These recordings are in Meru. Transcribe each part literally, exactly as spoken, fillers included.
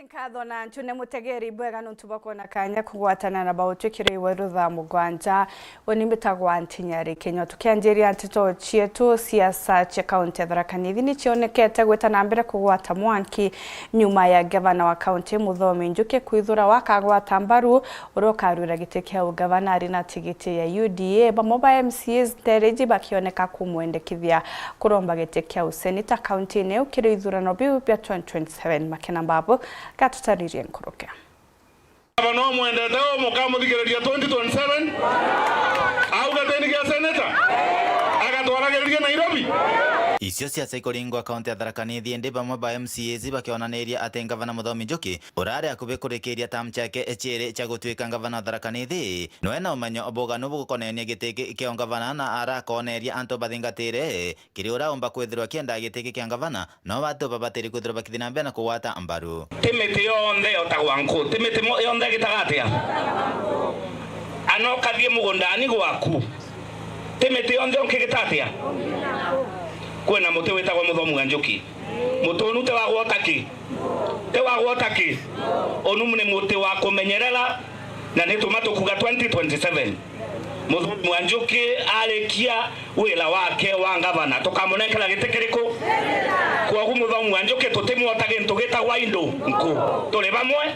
Nkatho na ntune mutegeri bwega nontu bwa kwona kanya kugwatana na bautwikire iwe rutha mugwanja. Uni mbitagwa Ntinyari Kinyua. Tukianjiria nteto cietu, siasa cia kaunti ya Tharaka Nithi ni cionekete gwita na mbere kugwata mwanki nyuma ya gavana wa kaunti Muthomi Njuki kwithura wakagwata mbaru uria ukarwira giti kia ugavana ari na tigiti ya U D A. Bamwe ba M C As ntereji bakioneka kumwendekithia kuromba giti kia useneta kaunti-ini iu kiri ithurano biu bia twenty twenty-seven. Makena Mbabu gatutaririe nkuruki. Gavana umwendete u mukamuthikiriria twenty twenty-seven? Au gateni kia seneta? Agatwaragiriria Nairobi? Icio siasa ikuringwa kaunti ya Tharaka Nithi, indi bamwe ba M C As bakionaniria ati ngavana Muthomi Njuki, urari akubi kurikiria term ciake ciiri cia gutuika ngavana wa Tharaka Nithi, nwe na umenyo buganu bugukonainie giti ki-, kia ungavana na arakoneria antu bathingatire kiri uria umba kwithirwa akiendaga giti ki kia ngavana, no batu babatiri kwithirwa bakithi na mbere na kugwata mbaru. Ti miti yonthe yotagwa nku, ti miti mo-, yonthe igitaga atia? Ana ukathie mugundani gwaku, ti miti yonthe unkigita atia? Kwina muti witagwa Muthomi wa Njuki. Muti unu ti wa gwota ki? Ti wa gwota ki? Unu ni muti wa kumenyerera, na ni tuma tukuga twenty twenty-seven. Muthomi wa Njuki arikia wira wake wa ngavana, tukamunengera giti kiriku? Kwogu Muthomi wa Njuki tutimwota gintu gitagwa indu nku. Turi bamwe?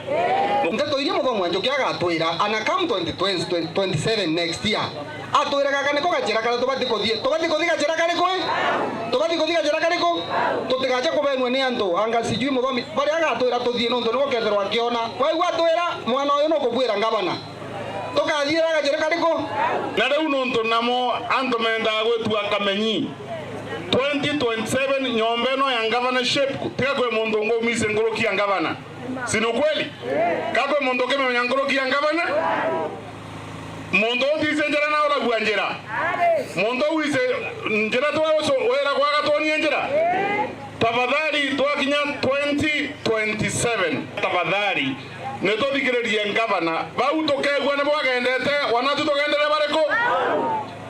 Nteto iria Muthomi wa Njuki agatwira, ana come twenty twenty, twenty twenty-seven next year, atwire gaka niko gachira karia tubati kuthii. Tubati kuthii gachira kariku i? Tubati kuthii gachira kariku? Tutigache kubenua ni antu, anga sijui Muthomi, baria agatwira tuthii nontu niwe ukethirwa akiona. Waigua atwira, mwana uyu nukubwira ngavana. Tukathiira gachira kariku? Na riu nontu namo antu mendaa gwitua kamenyi, twenty twenty-seven nyomba ino ya governorship, tiga kwi muntu ungi umiicie nkuruki ya ngavana. Si ni ukweli? Ka kwi muntu ukimenya nkuruki ya ngavana? Muntu utiicie njira na uragua njira. Muntu wiicie njira tu wira kwaga twonie njira. Tafadhali, twakinya twenty twenty-seven, tafadhali, nituthikiririe ngavana. Bau tukegua nibo agendete, wanatu tugendere bariku?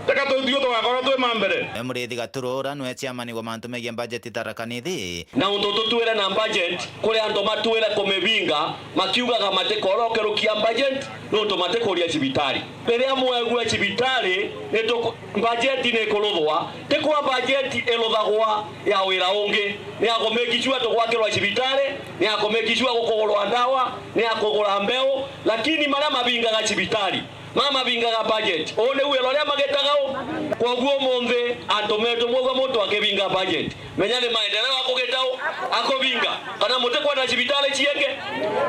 Teka tu-, tuo tugakorwo twi ma mbere. E Muriithi Gaturu, uria nwe chairman wa mantu megie budget Tharaka Nithi. Na untu tutwire na budget, kuri antu matwire kumibinga, makiugaga matikorokerukia budget, nontu matikuria cibitari. Riria mwegua cibitari, ni tuku-, budget ni ikuruthwa, ti kwa budget iruthagwa ya wira ungi. Ni ya ku make sure tugwakirwa cibitari, ni ya ku make sure gukugurwa ndawa, ni ya kugura mbeu, lakini maria mabingaga cibitari, maria mabingaga budget, uu ni wira uria magitaga u. Kwoguo umunthi, antu metu, mwaigua muntu akibinga budget, menya ni maendeleo akugita u, akubinga. Kana mutikwenda cibitari ciingi?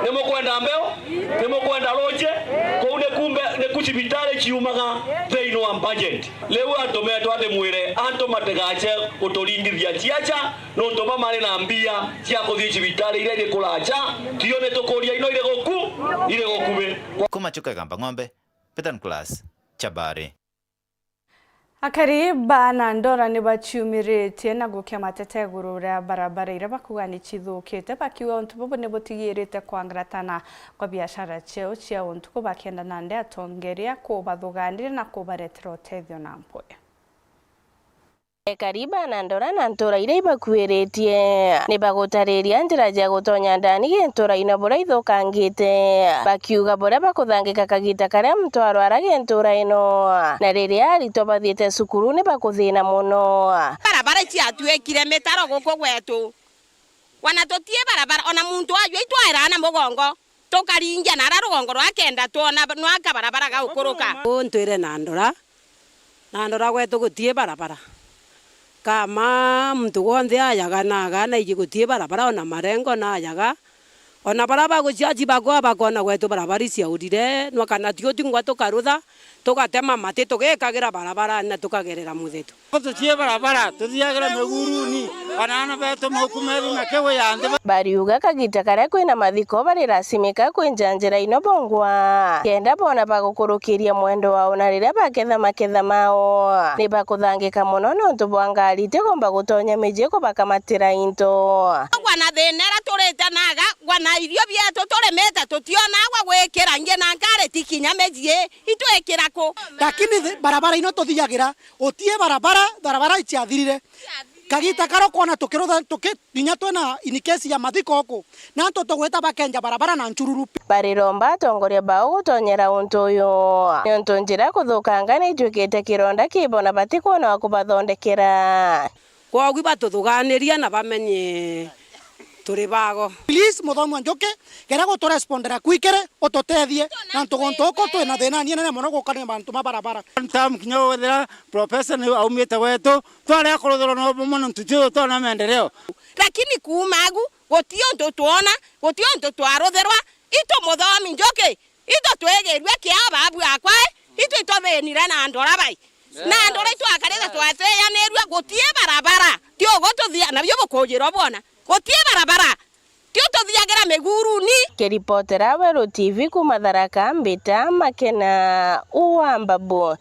Ni mukwenda mbeu? Ni mukwenda ruji? Kuu ni kumbe, ni ku cibitari ciumaga thiini wa budget. Riu antu metu, ndimwire antu matigache guturingithia ciacha, nontu ba mari na mbia cia kuthii cibitari iria iri kuracha, tio ni tukuria ino iri guku, iri gukubi. Kuma Chuka Igamba Ng'ombe, Peter Nicholas, Chabari. Akari ba Nandora ni baciumiritie na gukia mateta iguru ria barabara iria bakuga ni cithukite, bakiuga untu bubu ni butigirite kwangaratana kwa biashara ciao cia untuku, bakienda nandi atongeria kubathuganira na kubaretera utethio na mpwi. Ekari ba Nandora na ntura iria ibakuiritie ni bagutariria njira cia gutonya ndani gi ntura ino buria ithukangite, bakiuga buria bakuthangika kagita karia muntu arwara gi ntura ino, na riria aritwa bathiite cukuru ni bakuthina mono. Barabara ciatuikire mitaro guku gwetu. Wana tutie barabara, ona muntu ajua itwaira na mugongo, tukaringia nara rugongo rwa kenda twona nwaka barabara ga gukuruka. Uu ntwire Nandora, Nandora gwetu gutie barabara. Kama muntu gwonthe ajaga naga naiji gutie barabara, ona marengo najaga. Ona baria baguciaci bakwa bakona gwetu barabara iciaurire, nwa kana ti utingwa tukarutha, tugatema mati tugikagira barabara na tukagerera muthetu. Tutie barabara, tuthiagira miguruni, ona ana betu mauku methi na kiwi ya nthi. Bariuga kagita karia kwina mathiko bari lasimika kwinja njira ino bongwa, kenda bona bagukurukiria mwendo wao na riria baketha maketha mao. Ni bakuthangika mono nontu bwa ngari itigomba gutonya miji kubakamatira into. Gwa na thina iria turite naga, gwa na irio bietu turimite tutionagwa gwikira ngi na ngari ti kinya miji itwikira ku. Lakini thi-, barabara ino tuthiagira, utie barabara, barabara iciathirire. Kagita karia ukwona tukirutha tuki-, kinya twina in case ya mathiko uku, na antu tugwita bakenja barabara na nchururu pi. Bariromba atongoria bao gutonyera untu uyu, niuntu njira kuthukanga ni itwikite kironda kibo na batikwona wa kubathondekera. Kwogu batuthuganirie na bamenye turi bago. Please, Muthomi wa Njuki, geria guturespondera kwikiri, ututethie, na ntuguntu uku twina thina nyinene mono gukanira mantu ma barabara. Ntamu kinya wethira professor ni aumite gwetu, twari akuruthirwa no bumwe nontu tio twona maendeleo. Lakini kuuma agu, guti untu twona, guti untu twaruthirwa, itu Muthomi Njuki, itu twigirue kiao babu akwa, i, itu ituthinire na ndora bai. Na ndora itwakarite twateyanirue, guti barabara. Ti ugu tuthia, nabio bukujirwa bwona. Guti barabara. Ti ututhiagira miguruni. Kiripotera Weru T V kuuma Tharaka, mbita Makena wa Mbabu.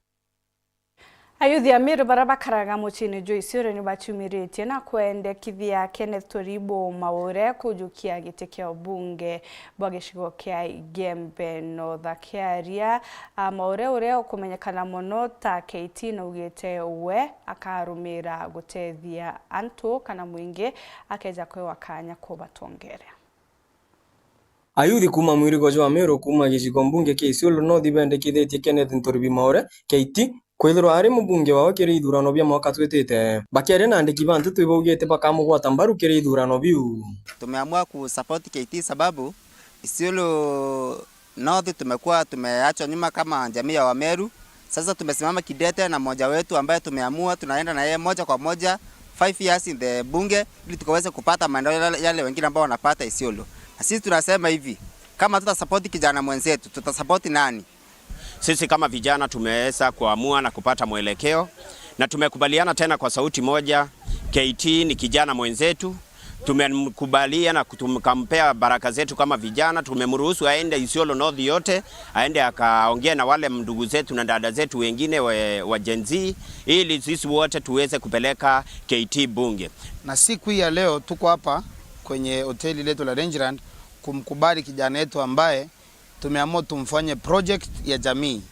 Ayuthi a Meru baria bakaraga muciini jwa Isiolo ni baciumiritie na kwendekithia Kenneth Toribo Maure kujukia giti kia ubunge bwa gicigo kia Igembe North. Akiaria, a, Maure uria ukumenyekana mono ta K T naugite we akarumira gutethia antu kana mwingi akeja kwewa kanya kubatongeria. Ayuthi kuuma mwirigo jwa Meru kuuma gicigo mbunge kia Isiolo North bendekithitie Kenneth Nturibi Maure, K T, kwithirwa ari mubunge wao kiri ithurano bia mwaka twitite. Bakiaria na andiki ba nteto ibaugite bakamugwata mbaru kiri ithurano biu. Tumeamua kusupport K T sababu Isiolo North tumekuwa tumeachwa nyuma kama jamii ya Wameru. Sasa tumesimama kidete na mmoja wetu ambaye tumeamua tunaenda na yeye moja kwa moja five years in the bunge ili tukaweze kupata maendeleo yale, yale wengine ambao wanapata Isiolo. Na sisi tunasema hivi, kama tuta support kijana mwenzetu, tuta support nani? Sisi kama vijana tumeweza kuamua na kupata mwelekeo na tumekubaliana tena kwa sauti moja, K T ni kijana mwenzetu. Tumemkubalia na tukampea baraka zetu kama vijana. Tumemruhusu aende Isiolo North yote, aende akaongea na wale ndugu zetu na dada zetu wengine wa, wa Gen Z, ili sisi wote tuweze kupeleka K T bunge. Na siku hii ya leo tuko hapa kwenye hoteli letu la Rangeland kumkubali kijana yetu ambaye tumeamua tumfanye project ya jamii.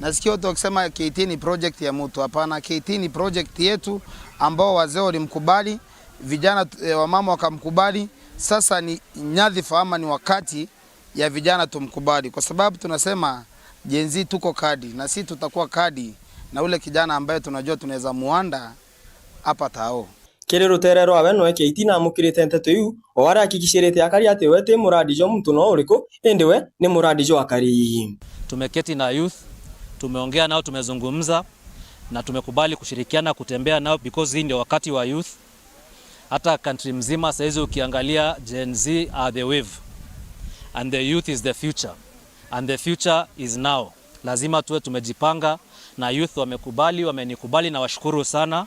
Nasikia watu wakisema K T ni project ya mtu. Hapana, K T ni project yetu ambao wazee walimkubali, vijana, eh, wamama wakamkubali. Sasa ni nyadhifa ama ni wakati ya vijana tumkubali, kwa sababu tunasema Gen Z tuko kadi, na si tutakuwa kadi na ule kijana ambaye tunajua tunaweza muanda hapa tao. Kiri rutere rwawe, noe K T naamukirite nteto iu, o arihakikishirite akari ati we ti muradi jwa muntu no uriku, indi we ni muradi jwa akari. Tumeketi na youth, tumeongea nao, tumezungumza, na tumekubali kushirikiana kutembea nao because hii ndio wakati wa youth. Hata country mzima saizi ukiangalia, Gen Z are the wave and the youth is the future and the future is now. Lazima tuwe tumejipanga na youth wamekubali, wamenikubali, na washukuru sana.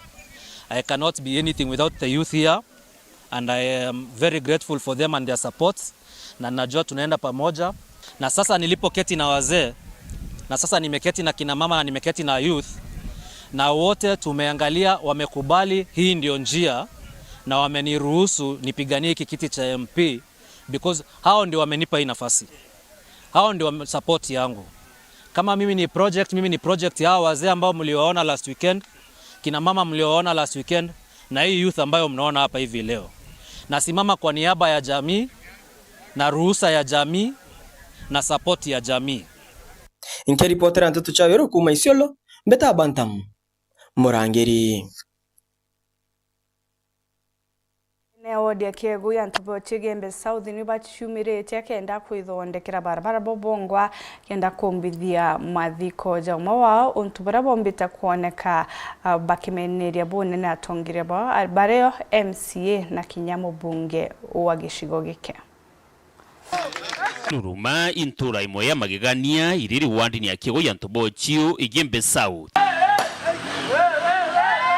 I cannot be anything without the youth here and I am very grateful for them and their supports, na najua tunaenda pamoja. Na sasa nilipoketi na wazee, na sasa nimeketi na kina mama na nimeketi na youth, na wote tumeangalia, wamekubali hii ndio njia, na wameniruhusu nipiganie hiki kiti cha M P because hao ndio wamenipa hii nafasi. Hao ndio wame-, support yangu. Kama mimi ni project, mimi ni project ya hawa wazee ambao mliowaona last weekend, kina mama mliowaona last weekend, na hii youth ambayo mnaona hapa hivi leo. Nasimama kwa niaba ya jamii, na ruhusa ya jamii, na support ya jamii. Nkiripotera nteto cia Weru kuuma Isiolo, mbeta Bantam Murangiri. Ene wodi ya Kiegu ya Ntubo Chigembe South ni baciumiritie kenda kwithondekera barabara bo bongwa kenda kumbithia mathiko ja umwe wao, untu buria bombite kwoneka, ah, bakimeniria bunene atongeria bao, ah, bario M C A na kinya mubunge wa gicigo giki. Nuruma i ntura imwe ya magegania iriri wandini ya Kiego ya Ntubo Chiu, Igembe South.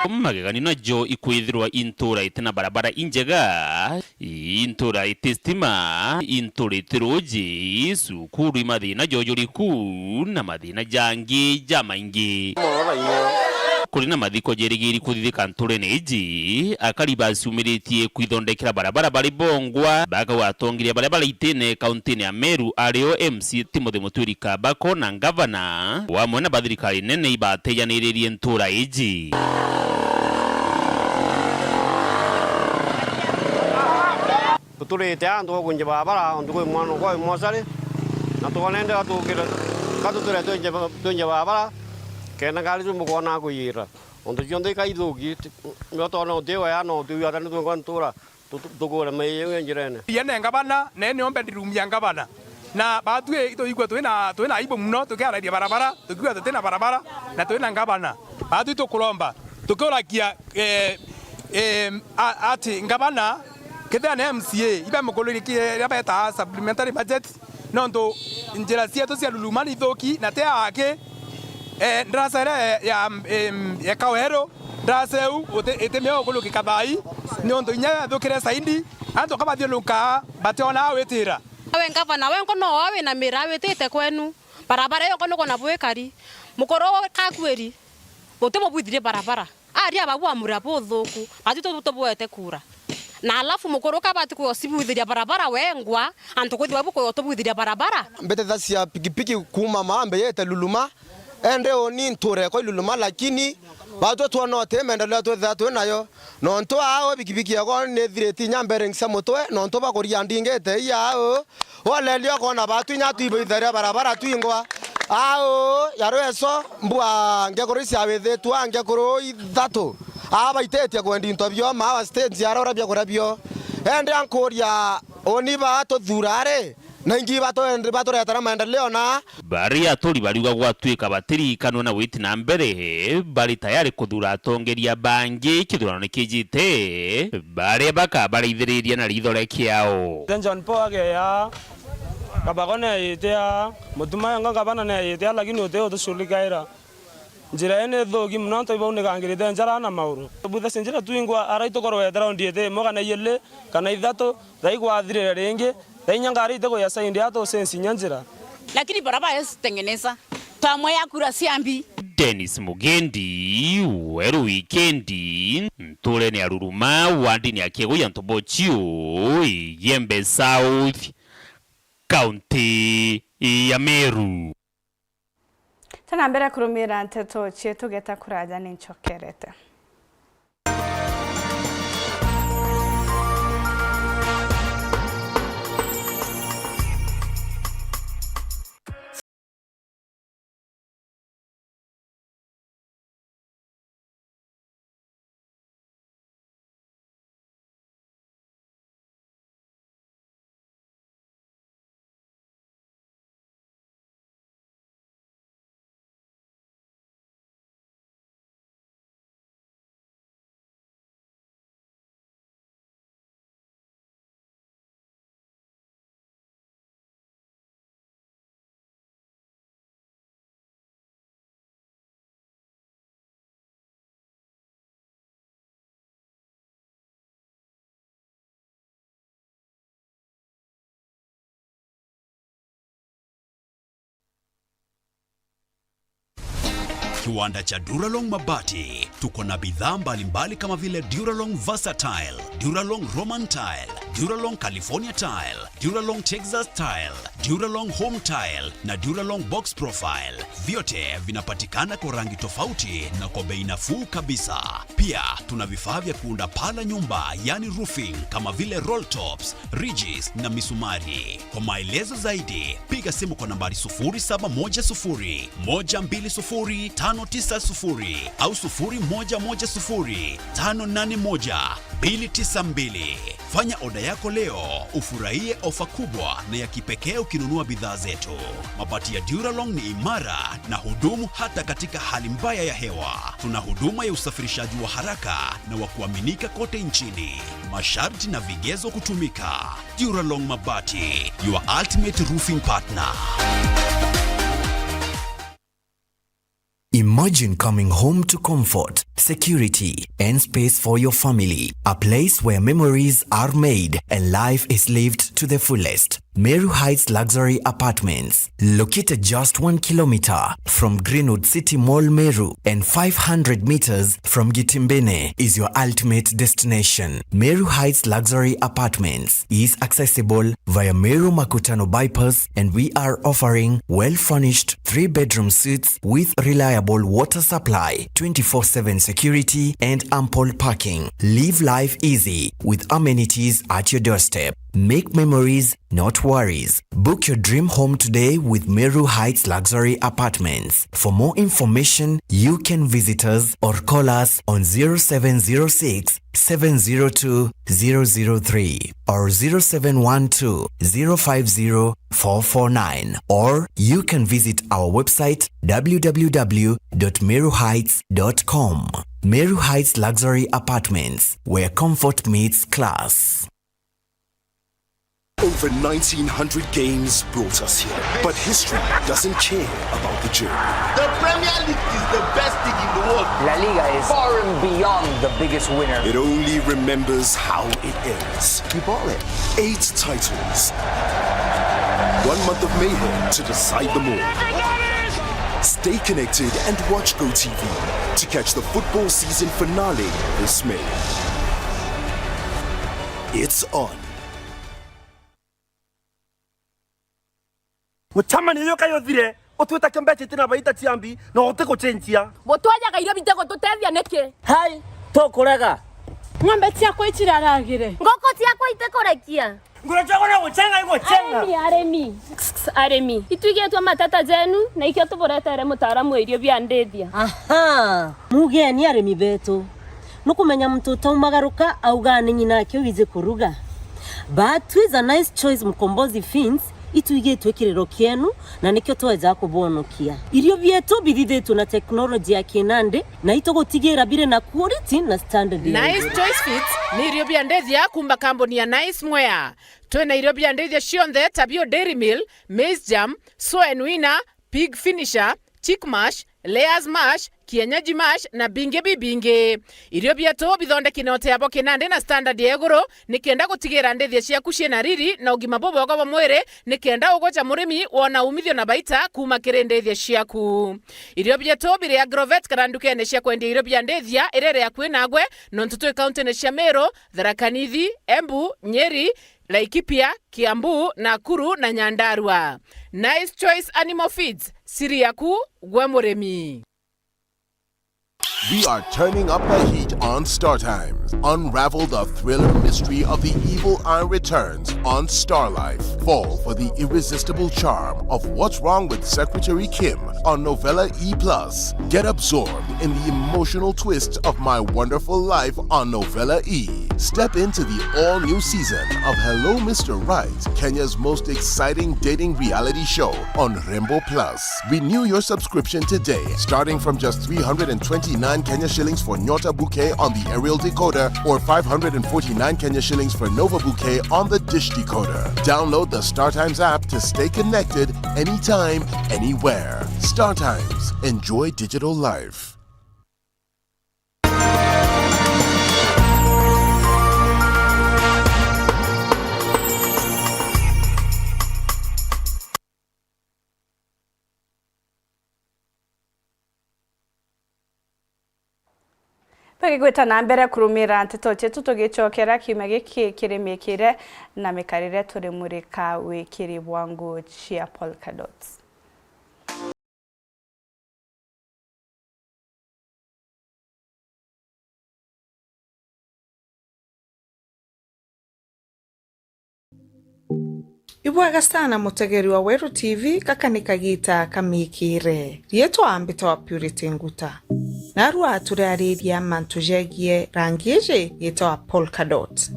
Magegania najo ikwithirwa i ntura itina barabara injega, i ntura iti stima, i ntura iti ruji, cukuru i mathina jojuriku, na mathina jangi jamaingi. Kuri na mathiko jerigiri kuthithika nturene iji, akari baciumiritie kwithondekera barabara bari bongwa, bakauga atongeria baria bari itine kauntine ya Meru, ario M C A Timothy Mutwiri Kabako na ngavana, wamwe na bathirikari nene ibatejaniririe ntura iji. Tuturite antu bakunje barabara, ontu kwi mwana kwa mosari, na twonende gatukire, gatuture twinje, twinje barabara, kenda ngari tumbukwona kuyira. Ontu cionthe ikaithuki, nio twona uti wea, no twiwata ni twingwa ntura, tu-, tu-, tukure maiyo njirene. Iene ngabana, ne niombe ndirumia ngabana. Na batwi itwigua twina, twina aibu muno, tukiararia barabara, tukiuga tutina barabara, na twina ngabana. Batwi tukuromba, tukiurakia, eh, eh, a-, ati ngabana, kethira ni M C A, ibe mukuririkie iria betaa supplementary budget, nontu njira cietu cia Luluma ni ithuki, na ti aki, eh, ndarasa iria ya, em, ya Kaweru, ndarasa iu uti-, itimiao kurukika thaa ii, niuntu inya yathukire saindi, antu ka bathiurukaa, bationa witira. We ngavana, we nko no wina mira witite kwenu, barabara iyo nko nukwona bwikari, mukuru kakwiri, butimubwithirie barabara. Aria babu amura buthuku, bati tu-, tubuete kura. Na alafu mukuru kabati kuyo sibwithiria barabara wengwa, antu kuthi babu kuyo tubwithiria barabara. Mbete tha cia pikipiki kuuma Maambe yete Luluma, ende uni nture kwa Luluma, lakini batwe twona uti maendeleo twithira twi nayo. Nontu aa pikipiki yakwa nithiriti inya bearings cia mutwe, nontu bakuria ndingite iya aa. Waleli okona batu inya twibo itharia barabara twingwa. Au, ya rweso, mbua ngekuru iciawithitue, ngekuru ithatu. Aa baititie kwendi into bioma, aa stage ya rora biakuria bio. Ende ankuria, uni ba tuthura ri, na ingi batu-, baturetera maendeleo na. Baria aturi bariuga gwatuika batiriikanwe na witi na mbere, bari tayari kuthura atongeria bangi kithurano ni kijite. Baria bakabaraithiriria na ritho ria kiao. Te John Paul ageya, Kabago neeyite aa, Mutuma yonga ngavana neeyite aa, lakini uti utucurikaira. Njira ii ni thuki mono, antu bau nigangirite njara na mauru. Butha cia njira twingwa, arai tukorwe round iti imwe kana ijiri, kana ithatu, thaigwathirire ringi, thainya ngari itikuya side atu sensi inya njira. Lakini barabara yesi tengeneza. Twamwea kura cia mbi. Dennis Mugendi, Weru Wikendi, nturene ya Ruruma, wandini ya Kiegui ya Ntobochiu, Igembe South, kaunti ya Meru. Tena mbere kurumira nteto cietu, geta kuraja ni nchokerete. Kiwanda cha Duralong Mabati. Tuko na bidhaa mbalimbali kama vile Duralong Versatile, Duralong Roman Tile, Duralong California Tile, Duralong Texas Tile, Duralong Home Tile na Duralong Box Profile. Vyote vinapatikana kwa rangi tofauti na kwa bei nafuu kabisa. Pia tuna vifaa vya kuunda paa la nyumba, yani roofing, kama vile roll tops, ridges na misumari. Kwa maelezo zaidi, piga simu kwa nambari sufuri saba moja sufuri, moja mbili sufuri, tano tisa sufuri au sufuri moja moja sufuri, tano nane moja, mbili tisa mbili. Fanya oda yako leo, ufurahie ofa kubwa na ya kipekee ukinunua bidhaa zetu. Mabati ya Duralong ni imara na hudumu hata katika hali mbaya ya hewa. Tuna huduma ya usafirishaji wa haraka na wa kuaminika kote nchini. Masharti na vigezo kutumika. Duralong Mabati, your ultimate roofing partner. Imagine coming home to comfort, security, and space for your family. A place where memories are made and life is lived to the fullest. Meru Heights Luxury Apartments, located just one kilometer from Greenwood City Mall, Meru, and five hundred meters from Gitimbene, is your ultimate destination. Meru Heights Luxury Apartments is accessible via Meru Makutano Bypass, and we are offering well-furnished three-bedroom suites with reliable water supply, twenty-four seven security, and ample parking. Live life easy with amenities at your doorstep. Make memories, not worries. Book your dream home today with Meru Heights Luxury Apartments. For more information, you can visit us or call us on zero seven zero six, seven zero two, zero zero three or zero seven one two, zero five zero, four four nine, or you can visit our website, w w w dot meru heights dot com. Meru Heights Luxury Apartments, where comfort meets class. Over nineteen hundred games brought us here, but history doesn't care about the journey. The Premier League is the best league in the world. La Liga is far and beyond the biggest winner. It only remembers how it ends. You bought it. Eight titles. One month of mayhem to decide them all. Stay connected and watch GoTV to catch the football season finale this May. It's on. Mucemanio uyu kai uthire, utwita kiumbe citina baita ciambi, na utigucenjia. Butwajaga irio bitigututethia niki? Hai, tukurega. Ng'ombe ciakwa iciraragire. Nguku ciakwa itikurekia. Nguru ciakwa no gucenga igucenga. Arimi, arimi. Arimi. Itwigitwe mateta jenu, na ikio tuburetere mutaaramu wa irio bia ndithia. Aha. Mugeni arimi betu. Nukumenya muntu utaumagaruka auga ni nyina ake wiji kuruga. But with a nice choice Mkombozi Feeds, itwigitwe kiriro kienu na nikio tweja kubonokia. Irio bietu bithithitwe na teknoloji ya kinandi na itugutigira biri na quality na standard ya Nice iguru. Choice Feeds ni irio bia ndithia kuma kambuni ya Nice Mwea. Twina irio bia ndithia cionthe ta bio Dairy Meal, Maize Germ, Soen Winner, Pig Finisher, Chick Mash, Layers Mash, Kienyeji Mash na bingi bibingi. Irio bietu bithondeki na uteabo kinandi na standard ya iguru, nikenda gutigira ndithia ciaku ciina riri na ugima bubwega bwa mwiri, nikenda ugoja murimi wona umithio na baita kuma kiri ndithia ciaku. Irio bietu biri Agrovet kana ndukene cia kwendia irio bia ndithia iria iri akui nagwe, nontu twi kauntine cia Meru, Tharaka Nithi, Embu, Nyeri, Laikipia, Kiambu, Nakuru na Nyandarua. Nice Choice Animal Feeds, siri yaku gwe murimi. We are turning up the heat on Star Times. Unravel the thriller mystery of The Evil Eye Returns on Star Life. Fall for the irresistible charm of What's Wrong with Secretary Kim on Novella E plus. Get absorbed in the emotional twists of My Wonderful Life on Novella E. Step into the all-new season of Hello Mister Right, Kenya's most exciting dating reality show on Rembo Plus. Renew your subscription today, starting from just three hundred and twenty-nine Kenya shillings for Nyota Bouquet on the aerial decoder or five hundred and forty-nine Kenya shillings for Nova Bouquet on the dish decoder. Download the StarTimes app to stay connected anytime, anywhere. StarTimes. Enjoy digital life. Tugigwita na mbere kurumira nteto cietu, tugicokera kiumia giki kiri mikire na mikarire turi murika wikiri bwa nguo cia polka dots. Ibwega sana mutegeri wa Weru T V, gaka ni kagiita ka mikire. Riitwa mbitawa Purity Nguta. Narua turiariria mantu jegie rangi iji yitawa polka dot.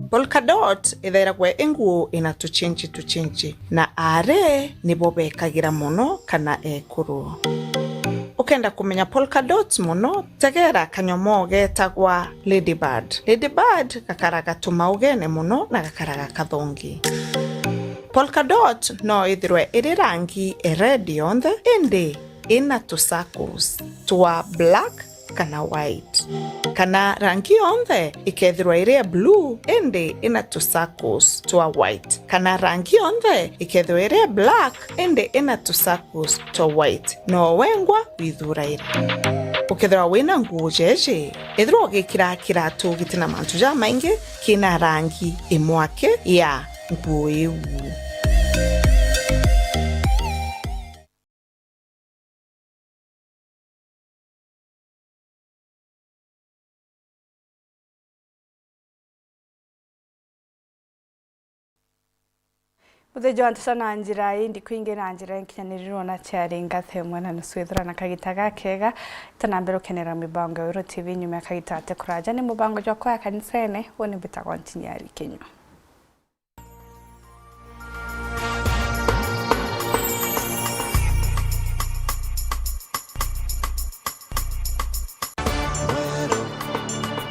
Polka dot ithairagwa i nguo ina tuchenji tuchenji, na aari nibo bekagira mono kana ekuru. Ukenda kumenya polka dot mono, tegera kanyomoo getagwa Ladybird. Ladybird gakaraga tumaugene mono na gakaraga kathongi. Polka dot no ithirwe iri rangi e red yonthe, indi ina tu circles twa black kana white. Kana rangi yonthe ikethirwa iri e blue, indi ina tu circles twa white. Kana rangi yonthe ikethirwa iri e black, indi ina tu circles twa white. No wengwa withuraira. Ukethirwa wina nguo jeje, ethirwa ugikira kiratu gitina mantu jamaingi kina rangi imwake ya nguo iu. Muthenya wa nteto na njira ii ndikwingi na njira inkinyaniriru na ciari ngathe imwe na nusu. Ithura na kagita gakega, ita na mbere ukenera mibango ya Weru T V nyuma ya kagita gati kuraja. Ni mubango jwakwa ya kanisene, uu ni mbitagwa Ntinyari Kinyua.